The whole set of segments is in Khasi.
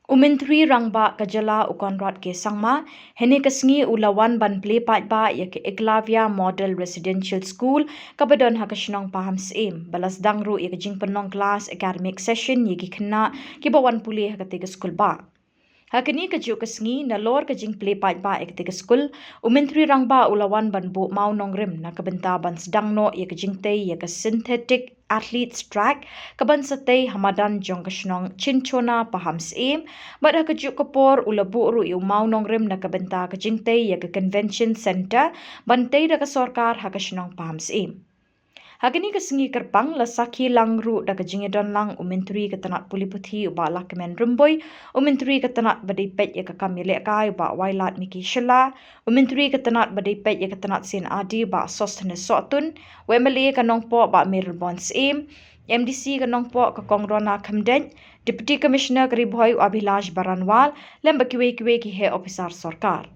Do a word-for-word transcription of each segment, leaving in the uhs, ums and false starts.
U Myntri Rangbah ka jylla u Conrad K Sangma, hynne ka sngi u la wan ban plie paidbah ïa ka Eklavya Model Residential School, kaba don ha ka shnong Pahamsyiem, ba la sdang ruh ïa ka jingpynlong klas academic session ïa ki khynnah kiba wan pule ha katei ka skul bah. Ha kane kajuh ka sngi, nalor ka jingplie paidbah ïa katei ka skul, u Myntri Rangbah u la wan ban buh mawnongrim na ka bynta ban sdang noh ïa ka jingtei ïa ka synthetic athletes track, kaban sa tei ha madan jong ka shnong Chinchona Pahamsyiem, bad ha kajuh ka por u la buh ruh ïa u mawnongrim na ka bynta ka jingtei ïa ka convention centre, ban tei da ka sorkar ha ka shnong Pahamsyiem. Ha kane ka sngi kyrpang la sakhi lang ruh da ka jingïadon lang u Myntri ka tnat pule puthi u Bah Lahkmen Rymbui, u Myntri ka tnat ba dei peit ïa ka kam ïalehkai u Bah Wailadmiki Shylla, u Myntri ka tnat ba dei peit ïa ka tnat C&RD u Bah Sosthenes Sohtun, u MLA ka Nongpoh Bah Mayralborn Syiem, MDC ka Nongpoh ka Kong Rona Khymdeit, Deputy Commissioner ka Ri Bhoi u Abhilash Baranwal, lem bad kiwei kiwei ki heh ophisar sorkar.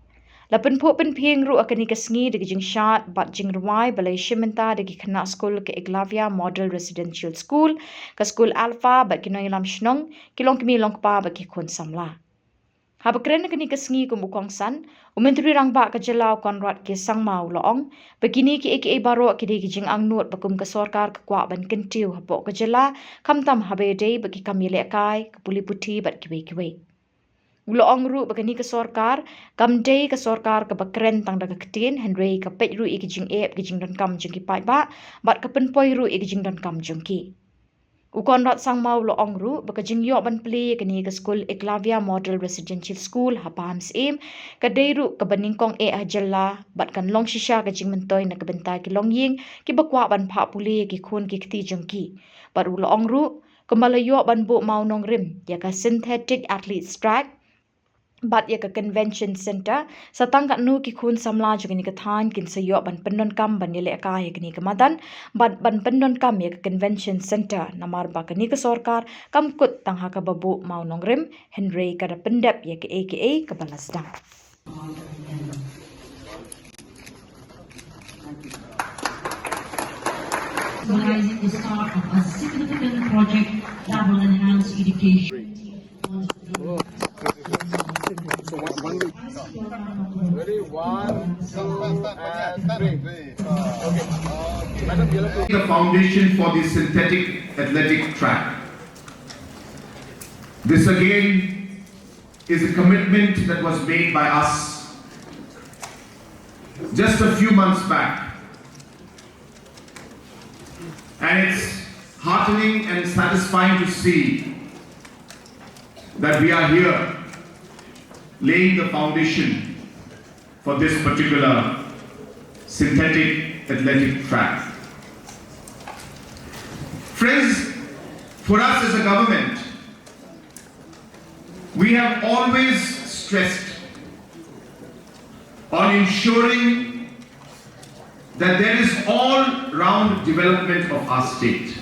La pynphuh pynphieng ruh ha kane ka sngi da ka jingshad bad jingrwai ba la ïashim bynta da ki khynnah skul ka Eklavya Model Residential School, ka skul Alpha bad ki nongïalam shnong, ki longkmie longkpa bad ki khun samla. Haba kren ha kane ka sngi kum u kongsan, u Myntri Rangbah ka jylla u Conrad K Sangma u la ong ba kine kiei kiei baroh ki dei ki jingangnud ba kum ka sorkar ka kwah ban kyntiew hapoh ka jylla, khamtam haba ïadei bad ki kam ïalehkai, ka pule puthi bad kiwei kiwei. U la ong ruh ba kane ka sorkar kam dei ka sorkar kaba kren tang da ka ktien, hynrei ka peit ruh ïa ki jingeh, ki jingdonkam jong ki paidbah, bad ka pynpoi ruh ïa ki jingdonkam jong ki. U Conrad Sangma u la ong ruh ba ka jingïoh ban plie ïa kane ka skul Eklavya Model Residential School ha Pahamsyiem ka dei ruh kaba nyngkong eh ha jylla, bad kan long shisha ka jingmyntoi na ka bynta ki longïing kiba kwah ban phah pule ïa ki khun ki kti jong ki. Bad u la ong ruh, kumba la ïoh ban buh mawnongrim ïa ka synthetic athletes track bad ïa ka convention centre, sa tang katno ki khun samla jong kane ka thaiñ kin sa ïoh ban pyndonkam ban ïalehkai ha kane ka madan, bad ban pyndonkam ïa ka convention centre, namar ba kane ka sorkar kam kut tang ha kaba buh mawnongrim, hynrei ka da pyndep ïa kaei kaei kaba la sdang. Symbolizing the start of a significant project that will enhance education. So one, one week. Ready? One, two, and three. Okay. Madam, you're the foundation for the synthetic athletic track. This again is a commitment that was made by us just a few months back. And it's heartening and satisfying to see that we are here laying the foundation for this particular synthetic athletic track. Friends, for us as a government, we have always stressed on ensuring that there is all-round development of our state.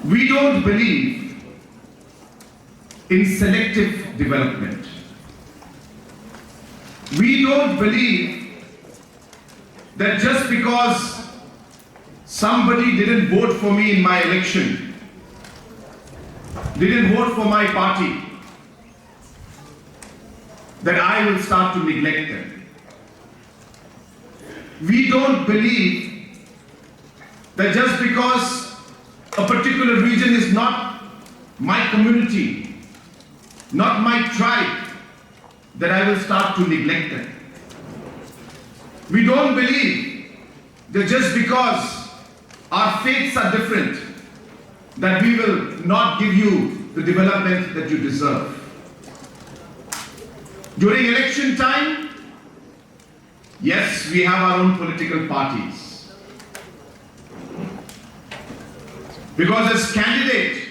We don't believe in selective development. We don't believe that just because somebody didn't vote for me in my election, didn't vote for my party, that I will start to neglect them. We don't believe that just because a particular region is not my community, not my tribe, that I will start to neglect them. We don't believe that just because our faiths are different, that we will not give you the development that you deserve. During election time, yes, we have our own political parties. Because as candidate,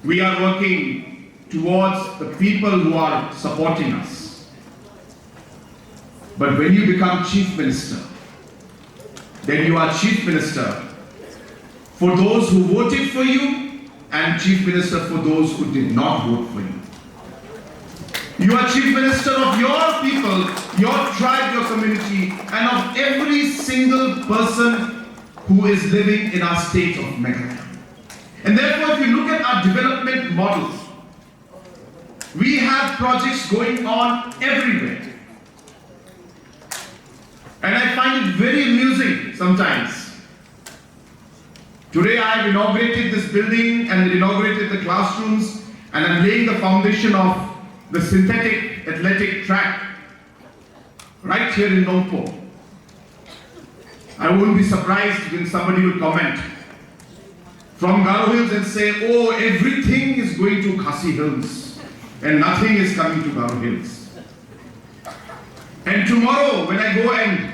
we are working towards the people who are supporting us. But when you become chief minister, then you are chief minister for those who voted for you and chief minister for those who did not vote for you. You are chief minister of your people, your tribe, your community, and of every single person who is living in our state of Meghalaya. And therefore, if you look at our models. We have projects going on everywhere. And I find it very amusing sometimes. Today I have inaugurated this building and inaugurated the classrooms, and I'm laying the foundation of the synthetic athletic track right here in Nongpoh. I won't be surprised when somebody will comment from Garo Hills and say, "Oh, everything is going to Khasi Hills and nothing is coming to Garo Hills." And tomorrow, when I go and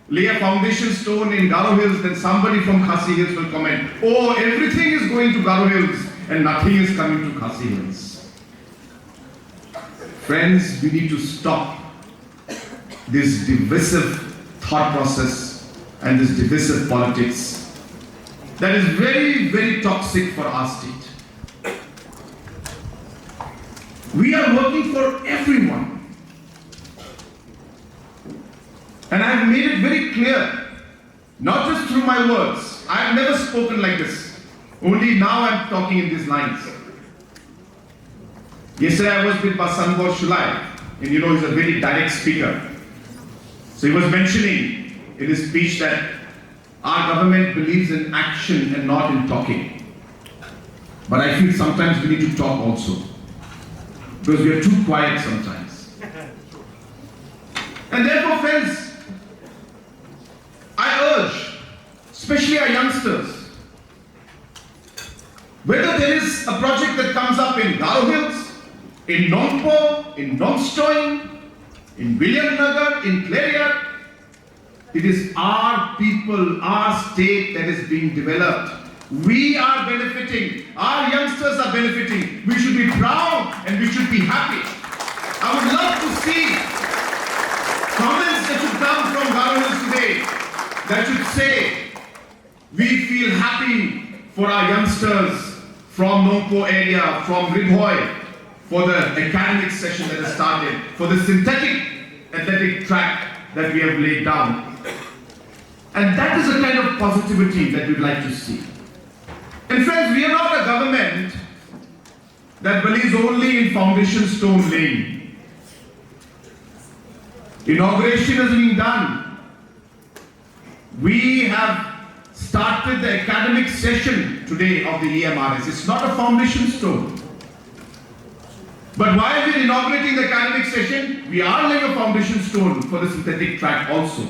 lay a foundation stone in Garo Hills, then somebody from Khasi Hills will comment, "Oh, everything is going to Garo Hills and nothing is coming to Khasi Hills." Friends, we need to stop this divisive thought process and this divisive politics that is very, very toxic for our state. We are working for everyone. And I've made it very clear, not just through my words. I've never spoken like this. Only now I'm talking in these lines. Yesterday I was with Bah Sanbor Shullai, and you know, he's a very direct speaker. So he was mentioning in his speech that our government believes in action and not in talking. But I feel sometimes we need to talk also, because we are too quiet sometimes. And therefore, friends, I urge, especially our youngsters, whether there is a project that comes up in Garo Hills, in Nongpoh, in Nongstoin, in Williamnagar, in Khliehriat, it is our people, our state that is being developed. We are benefiting. Our youngsters are benefiting. We should be proud and we should be happy. I would love to see comments that should come from Garo Hills today that should say, "We feel happy for our youngsters from Nongpoh area, from Ri Bhoi, for the academic session that has started, for the synthetic athletic track that we have laid down." And that is the kind of positivity that we'd like to see. And friends, we are not a government that believes only in foundation stone laying. Inauguration has been done. We have started the academic session today of the E M R S. It's not a foundation stone. But while we're inaugurating the academic session, we are laying a foundation stone for the synthetic track also,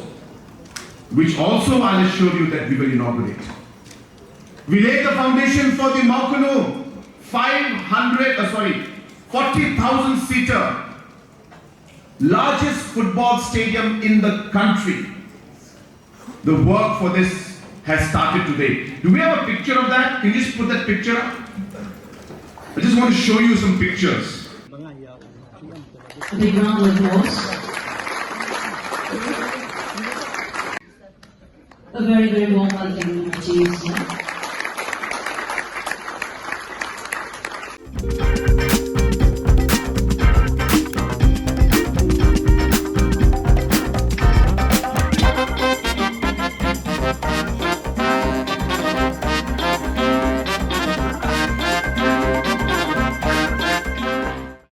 which also I'll assure you that we will inaugurate. We laid the foundation for the Mawkynrew five hundred, uh, sorry, forty thousand seater, largest football stadium in the country. The work for this has started today. Do we have a picture of that? Can you just put that picture up? I just want to show you some pictures. A big round of applause. A very, very warm welcome to you, sir.